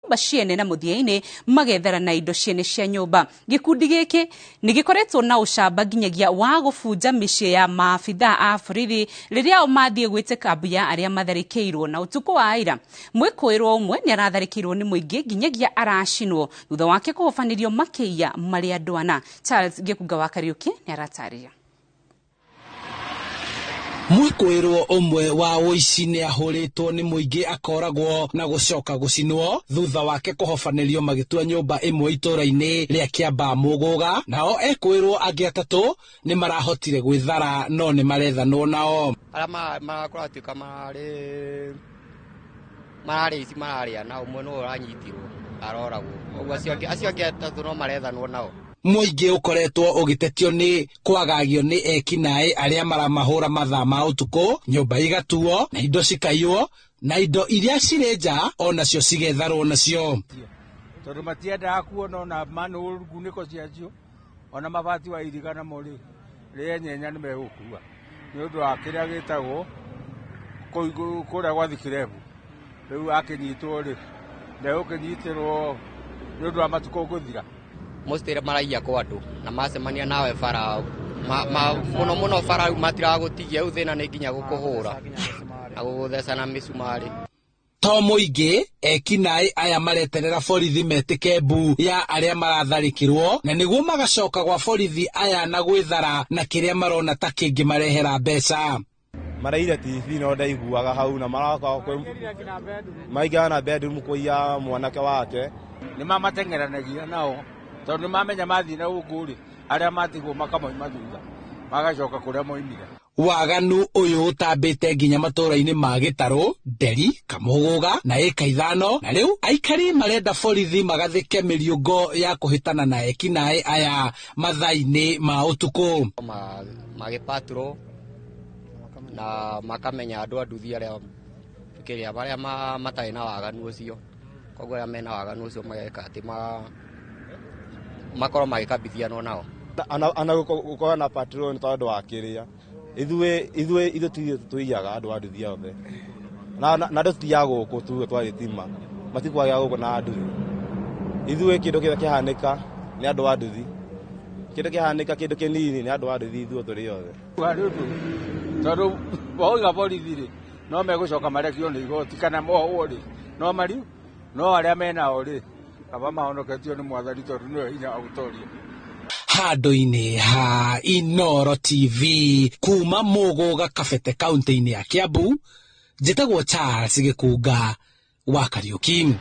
Nyũmba ciene na mũthia-inĩ magethara na indo ciene cia nyũmba. Gĩkundi gĩkĩ nĩ gĩkoretwo na ũcamba nginyagia wa gũbunja mĩciĩ ya maabithaa a borithi rĩrĩa o mathiĩ gwĩtĩka mbu ya arĩa matharĩkĩirwo. Na ũtukũ wa ira mwĩkũĩrwo ũmwe nĩ aratharĩkĩirwo nĩ mũingĩ nginyagia aracinwo thutha wake kũhobanĩrio makĩiya marĩ andũ ana. Charles Gĩkunga wa Kariũki nĩ aratarĩria. Mwĩkũĩrwo ũmwe wa ũici nĩ ahũrĩtwo nĩ mũingĩ akoragwo na gũcoka gũcinwo thutha wake kũhobanĩrio magĩtua nyũmba ĩmwe itũũra-inĩ rĩa Kĩambaa Mũgũga. Nao ekũĩrwo angĩ atatũ nĩ marahotire gwĩthara no nĩ marethanwo nao. Arĩa marakorwo atuĩka mararĩ ici mararĩa na ũmwe nĩwe ũranyitirwo aroragwo, ũguo acio angĩ atatũ no marethanwo nao. Mũingĩ ũkoretwo ũgĩtetio nĩ kwagagio nĩ ekinaĩ arĩa maramahũra mathaa ma ũtukũ, nyũmba igatuo na indo cikaiywo na indo iria cirĩ nja onacio cigetharwo nacio. Tondũ matiendaga kuona ona manũ ngunĩko ciacio ona mabati wa iriga namo rĩ rĩenyenya nĩ megũkua nĩ ũndũ wa kĩrĩa gĩtagwo kũrĩa gwa thikirebu. Rĩu akĩnyitwo rĩ ndegũkĩnyitĩrwo nĩ ũndũ wa matukũ gũthira. Mostly maraiya kwa andũ na macemania nawe bara mũno mũno bara rĩu matiragũtigia, rĩu thĩna nĩ nginya gũkũhũra na gũgũtheca na mĩcumarĩ. To mũingĩ, ekinaĩ aya mareterera borithi metĩke mbu ya arĩa maratharĩkĩrwo na nĩguo magacoka gwa borithi aya na gwĩthara na kĩrĩa marona ta kĩngĩmarehera mbeca. Maraire TV no ndaiguaga hau na maroka maingĩra na bedroom kũiya mwanake wake. Nĩ mamateng'eranagia nao tondũ nĩ mamenya mathiĩ na gũkũ rĩ arĩa matigwo makamoima thutha magacoka kũrĩa moimire. Waganu ũyũ ũtambĩte nginya matũũra-inĩ ma Gĩtarũ, Nderi, Kamũgũga na ĩka ithano, na rĩu aikari marenda borithi magathĩke mĩriũngo ya kũhĩtana na ekinaĩ aya mathaa-inĩ ma ũtukũ. Magĩpatrol na makamenya andũ a nduthi arĩa kĩrĩa marĩa matarĩ na waganu ũcio, koguo arĩa mena waganu ũcio mageka atĩ makorwo magĩkabithianwo nao. Ana gũkorwo na patrol nĩ tondũ wa kĩrĩa ithuĩ ti tũiyaga andũ a nduthi othe na andũ tũthiaga gũkũ tuge twarĩ tima matikwagĩa gũkũ na nduthi. Ithuĩ kĩndũ kĩrĩa kĩhanĩka nĩ andũ a nduthi, kĩndũ kĩhanĩka kĩndũ kĩnini nĩ andũ a nduthi, ithuĩ tũrĩ othe. Tondũ wauga borithi rĩ no megũcoka marekio nĩ igoti kana mohwo rĩ no mariu no arĩa menao rĩ kaba mahonoketio nĩ mwathani tondũ nĩwe hinya wa gũtoria. Handũ-inĩ ha Inooro TV kuma Mũgũga Kabete kaunti-inĩ ya Kiambu, njĩtagwo Charles Gĩkunga wa Kariũki.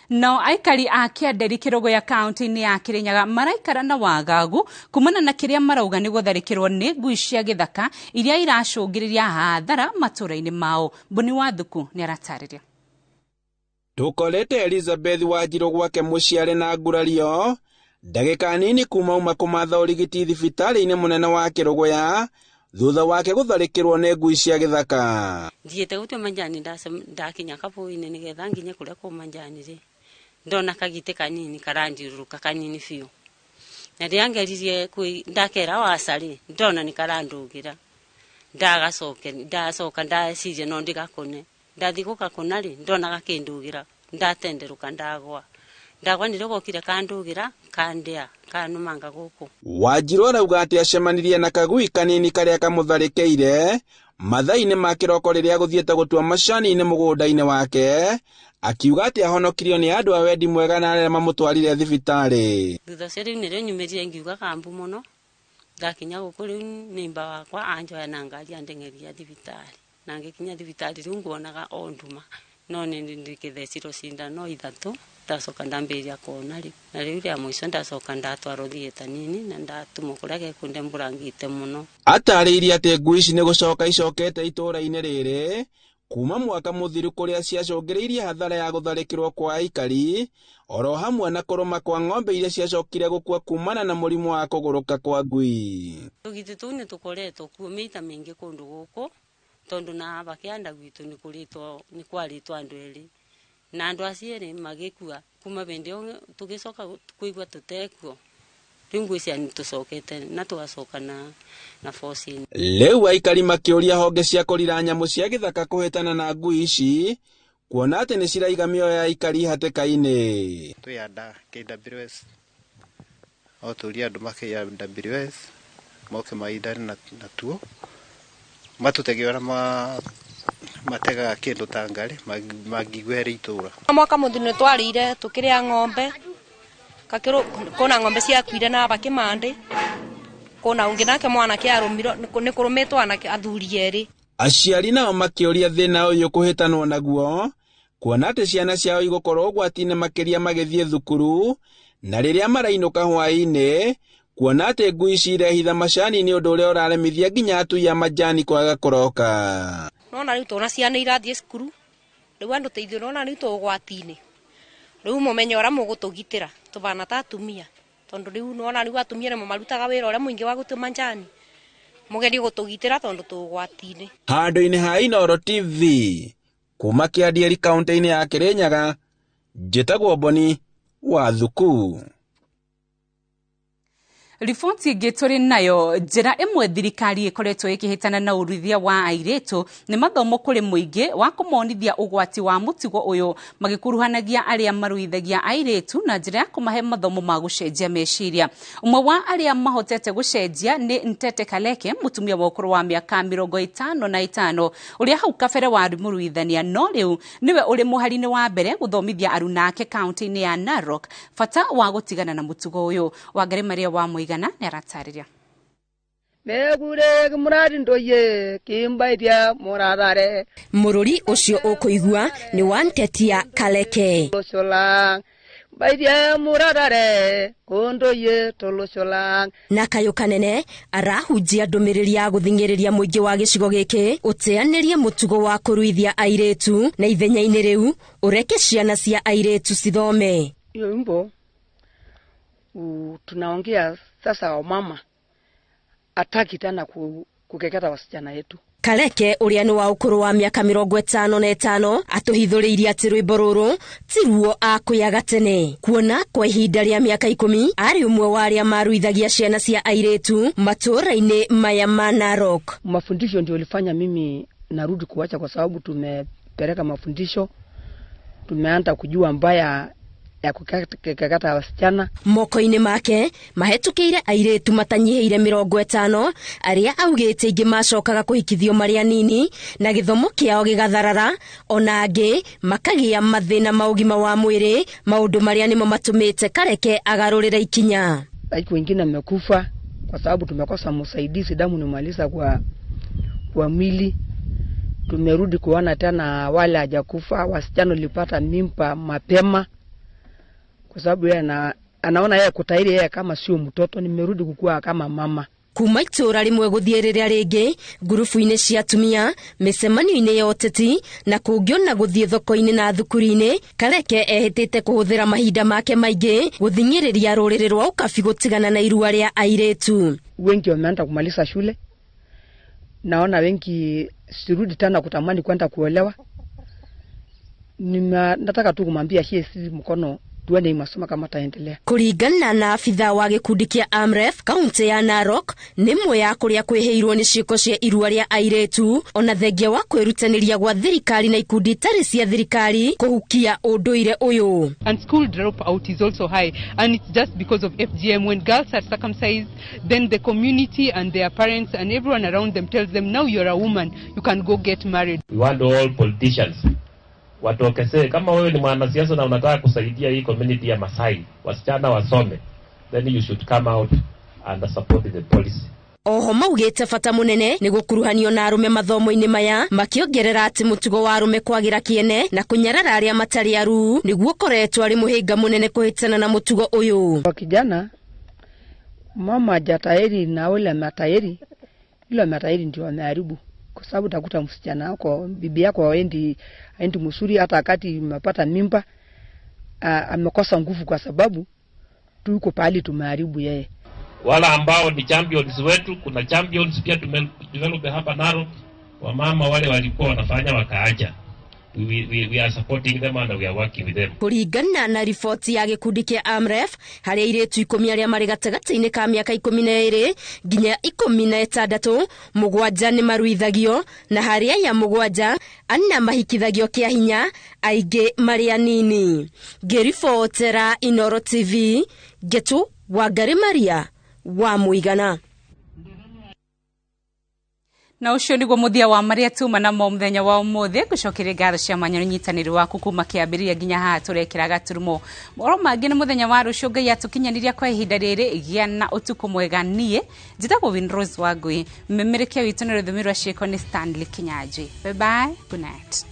No aikari a Kĩanderi Kĩrũgũya kaunti-inĩ ya Kĩrĩnyaga maraikara na wagagu kumana na kĩrĩa marauga nĩ gũtharĩkĩrwo nĩ ngui cia gĩthaka iria iracũngĩrĩria hathara matũũra-inĩ mao. Mbuni wa Thuku nĩ aratarĩria. Tũkorete Elizabeth Wanjirũ gwake mũciĩ arĩ na ngurario ndagĩka nini kuma uma kũmatha ũrigiti thibitarĩ-inĩ mũnene wa Kĩrũgũya thutha wake gũtharĩkĩrwo nĩ ngui cia gĩthaka. Thiĩte gũtua manjani ndakinya kabũĩ-inĩ nĩgetha nginye kũrĩa kwa manjani rĩ ndona kagitĩ kanini karanthiũrũrũka kanini biũ, na rĩrĩa ngeririe ndakera waca rĩ ndona nĩ karandũgĩra, ndacoka ndaciria no ndigakũne, ndathi gũkakũna rĩ ndona gakĩndũgĩra, ndatenderũka ndagwa, ndagwa nĩrĩo gokire kandũgĩra kandĩa kanũmanga gũkũ. Wanjirũ arauga atĩ acemanirie na kagui kanini karĩa kamũtharĩkĩire mathaa-inĩ ma kĩroko rĩrĩa gũthiĩte gũtua macani-inĩ mũgũnda-inĩ wake, akiuga atĩ ahonokirio nĩ andũ a wendi mwega na arĩa mamũtwarire thibitarĩ. Thutha ũcio rĩu nĩrĩo nyumĩrire ngiuga kambu mũno, ndakinya gũkũ rĩu nĩmba wakwa anjoya na ngari andeng'eria thibitarĩ, na ngĩkinya thibitarĩ rĩu nguonaga o nduma, no nĩ ndĩkĩthecirwo cindano ithatũ, ndacoka ndambĩrĩria kuona rĩu, na rĩu rĩa mũico ndacoka ndatwarwo theatre nini na ndatũmwo kũrĩa gekũndembũrangĩte mũno. Atarĩirie atĩ ngui ici nĩ gũcoka icokete itũũra-inĩ rĩrĩ kuma mwaka mũthiru kũrĩa ciacũngĩrĩirie hathara ya gũtharĩkĩrwo kwa aikari oro hamwe na kũrũma kwa ng'ombe iria ciacokire gũkua kumana na mũrimũ wa kũgũrũka kwa ngui. Tũgitĩ tũu nĩ tũkoretwo kuo mĩita mĩingĩ kũndũ gũkũ tondũ na haha kĩanda gwitũ nĩ kwarĩtwo andũ erĩ na andũ acio erĩ magĩkua kuma hĩndĩ ĩyo tũgĩcoka kũigua tũtekuo rĩu ngwĩciria nĩ tũcokete na tũgacoka na force. Rĩu aikari makĩũria honge cia kũrira nyamũ cia gĩthaka kũhĩtana na ngui ici Kuona atĩ nĩ ciraiga mĩoyo ya aikari hatĩka-inĩ. Twĩ KWS o tũrie andũ ma KWS moke maindane natuo matũtege ũrĩa mategaga kĩndũ ta ngarĩ mangĩigua itũra. Mwaka mũthiru nĩ twarĩire tũkĩrĩa ng'ombe kakĩrũ kũna ng'ombe ciakuire na bakĩmandĩ kũna ũngĩ nake mwanake arũmirwo nĩ kũrũmĩtwo anake athuri erĩ. Aciari nao makĩũria thĩna ũyũ kũhĩtanwo naguo kuona atĩ ciana ciao igũkorwo ũgwati-inĩ makĩria magĩthiĩ thukuru na rĩrĩa marainũka hwaĩ-inĩ kuona atĩ ngui cirehitha macani nĩ ũndũ ũrĩa ũraremithia nginya atui a majani kwaga kũroka. Nona rĩu tũna ciana irathiĩ cukuru rĩu andũ ta ithuĩ nona rĩu tũ ũgwati-inĩ rĩu mũmenye ũrĩa mũgũtũgitĩra tũbana ta atumia tondũ rĩu nona rĩu atumia nĩmo marutaga wĩra ũrĩa mũingĩ wa gũtua majani mũgerie gũtũgitĩra tondũ tũ ũgwati-inĩ. Handũ-inĩ ha Inooro TV kuma Kĩandieri kaunti-inĩ ya Kĩrĩnyaga, njĩtagwo Boni wa Thuku. Riboti ĩngĩ tũrĩ nayo njĩra ĩmwe thirikari ĩkoretwo ĩkĩhĩtana na ũruithia wa airĩtu nĩ mathomo kũrĩ mũingĩ wa kũmonithia ũgwati wa mũtugo ũyũ magĩkuruhanagia arĩa maruithagia airĩtu na njĩra ya kũmahe mathomo ma gũcenjia meciria. Ũmwe wa arĩa mahotete gũcenjia nĩ Ntete Kaleke, mũtumia wa ũkũrũ wa mĩaka 55 ũrĩa hau kabere warĩ mũruithania no rĩu nĩwe ũrĩ mũhari-inĩ wa mbere gũthomithia aruna ake kaunti-inĩ ya Narok bata wa gũtigana na mũtugo ũyũ. Wangari Maria wa Mũigana nĩ aratarĩria. Megure muradi ndoye kimbaidia muradare. Mũrũri ũcio ũkũigua nĩ wa Ntetia Kaleke. Losholang baidia muradare kondoye tolosholang. Na kayũ kanene arahunjia ndũmĩrĩri ya gũthing'ĩrĩria mũingĩ wa gĩcigo gĩkĩ ũteanĩrie mũtugo wa kũruithia airĩtu na ithenya-inĩ rĩu ũreke ciana cia airĩtu cithome. Hiyo wimbo tunaongea sasa wamama ataki tena kukeketa wasichana yetu. Kaleke ũrĩa nĩ wa ũkũrũ wa mĩaka 55 atũhithũrĩirie atĩ rwĩmbo rũrũ ti ruo akũyaga tene kuona kwa ihinda rĩa mĩaka 10 arĩ ũmwe wa arĩa maruithagia ciana cia airĩtu matũũra-inĩ maya ma Narok. Mafundisho ndio ulifanya mimi narudi kuacha kwa sababu tumepeleka mafundisho, tumeanza kujua mbaya ya kukeketa wasichana. Moko-inĩ make mahetũkĩire airĩtu matanyihĩire 50 arĩa augĩte ingĩ macokaga kũhikithio marĩ anini na gĩthomo kĩao gĩgatharara ona angĩ makagĩa mathĩna ma ũgima wa mwĩrĩ maũndũ marĩa nĩmo matũmĩte Kareke agarũrĩre ikinya. Like wengine wamekufa kwa sababu tumekosa msaidizi, damu nimaliza kwa mwili. Tumerudi kuona tena wale hajakufa, wasichana walipata mimba mapema kwa sababu yeye anaona yeye kutairi yeye kama sio mtoto. Nimerudi kukua kama mama. Kuma itũũra rĩmwe gũthiĩ rĩrĩa rĩngĩ ngurubu-inĩ cia atumia mĩcemanio-inĩ ya ũteti na kũngĩona gũthiĩ thoko-inĩ na thukuru-inĩ Kareke ehĩtĩte kũhũthĩra mahinda make maingĩ gũthing'ĩrĩria rũrĩrĩ rwa ũkabi gũtigana na irua rĩa airĩtu. Wengi wameanza kumaliza shule, naona wengi sirudi tena kutamani kwenda kuolewa. Nataka tu kumwambia hii si mkono tuone masomo kama taendelea. Kuringana na abitha wa gĩkundi kĩa Amref kaunti ya Narok nĩ ĩmwe ya kũrĩa kwĩhĩirwo nĩ ciĩko cia irua rĩa airĩtu ona thengia wa kwĩrutanĩria gwa thirikari na ikundi itarĩ cia thirikari kũhukia ũndũire ũyũ. And school dropout is also high, and it's just because of FGM. When girls are circumcised, then the community and their parents and everyone around them tells them, now you're a woman, you can go get married. We want all politicians watokesee. Kama wewe ni mwanasiasa na unataka kusaidia hii community ya Masai, wasichana wasome, then you should come out and support the policy. Oho maugĩte bata mũnene nĩ gũkuruhanio na arũme mathomo-inĩ maya makĩongerera atĩ mũtugo wa arũme kwagĩra kĩene na kũnyarara arĩa matarĩ aruu nĩguo ũkoretwo arĩ mũhĩnga mũnene kũhĩtana na mũtugo ũyũ. Kwa kijana mama hajatahiri na ule matairi, ile matairi ndio wameharibu, kwa sababu utakuta msichana wako bibi yako haendi msuri, hata wakati umepata mimba amekosa nguvu kwa sababu tuko pahali tumeharibu yeye. Wala ambao ni champions wetu, kuna champions pia tumedevelop hapa Narok, wamama wale walikuwa wanafanya wakaacha. We are supporting them and we are working with them. Kũringana na riboti ya gĩkundi kĩa AMREF, harĩ airĩtu 10 arĩa marĩ gatagatĩ-inĩ ka mĩaka 12 nginya 16, 7 nĩ maruithagio, na harĩ aya 7, 4 mahikithagio kĩa hinya, aingĩ marĩ anini. Ngĩribotera Inoro TV, Ngetu Wangari Maria wa Mũigana. Na ucio niguo muthia wa maria tuma namo muthenya wa umuthi. Ngucokeria ngatho cia mwanya nyitanĩri waku kuma kĩambĩrĩria nginya haha tũrekĩra gaturumo. Mohoro mangĩ nĩ mũthenya wa rũciũ. Ngai atũkinyanĩria kwa ihinda rĩrĩ, gĩa na ũtukũ mwega. Niĩ njĩtagwo Winrose Wangui, mĩmĩrĩkia witũ nĩ rũthiomi rwa ciĩko nĩ Stanley Kinyanjui. Bye bye, good night.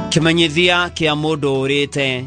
Kimenyithia kia mundu urite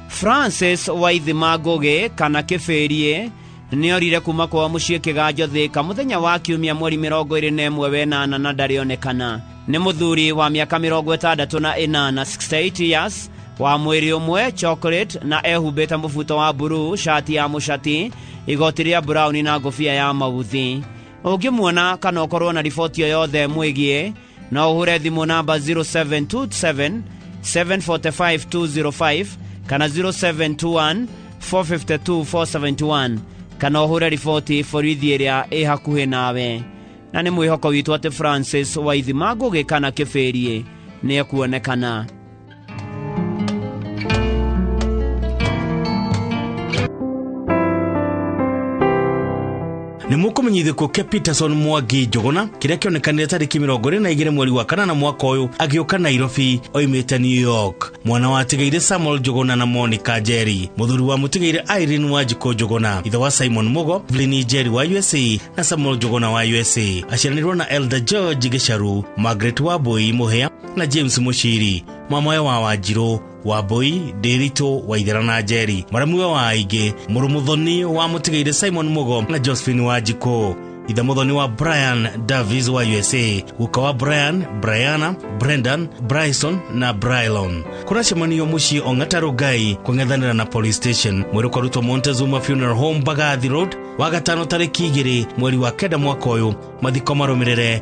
Francis Waithima Ngugi kana Kibirie niorire kuma kwa muciĩ Kiganjo Thika muthenya wa kiumia mweri 21 wenana na ndarionekana. Ni muthuri wa miaka 68 68 years, wa mwĩrĩ ũmwe chocolate na ehumbĩte mũbuto wa blue, shati ya mũcati, igoti rĩa brown na ngũbia ya mauthi. Ũngĩmuona kana ũkorwo na riboti yothe mwĩgiĩ, no ũhũre thimũ namba 0727 745 205 kana 0721 452 471 kana ũhũre riboti borithi ĩrĩa ĩ hakuhĩ nawe. Na nĩ mwĩhoko witũ atĩ Francis Waithima Ngugi kana Kibirie nĩ ekuonekana. Nĩ mũkũmenyithio kĩa Peterson Mwangi Njuguna kĩrĩa kĩonekanire tarĩki 22 mweri wa 8 mwaka ũyũ agĩũka Nairobi oimĩte New York. Mwana wa atigaire Samuel Njuguna na Monica Njeri, mũthuri wa mũtigaire Irene Wanjikũ Njuguna, ithe wa Simon Mugo, Evelyn Njeri wa USA na Samuel Njuguna wa USA. Aciaranĩirwo na Elder George Gicharu, Margaret Wambui Mũhĩa na James Mushiri, mamawe wa Wanjirũ Wambui, Ndiritu Waithera na Njeri, maramuwe wa aingĩ, mũrũ mũthoni wa mũtigaire Simon Mugo na Josephine Wanjikũ, ithe mũthoni wa Brian Davis wa USA, guka wa Brian, Brianna, Brendan, Bryson na Brylon. Kũracemanio mũciĩ Ong'ata Rugai kũng'ethanĩra na police station. Mwĩrĩ ũkarutwo Montezuma Funeral Home, Mbagathi Road, wa gatano tarĩki 2 mweri wa 9 mwaka ũyũ. Mathiko marũmĩrĩre.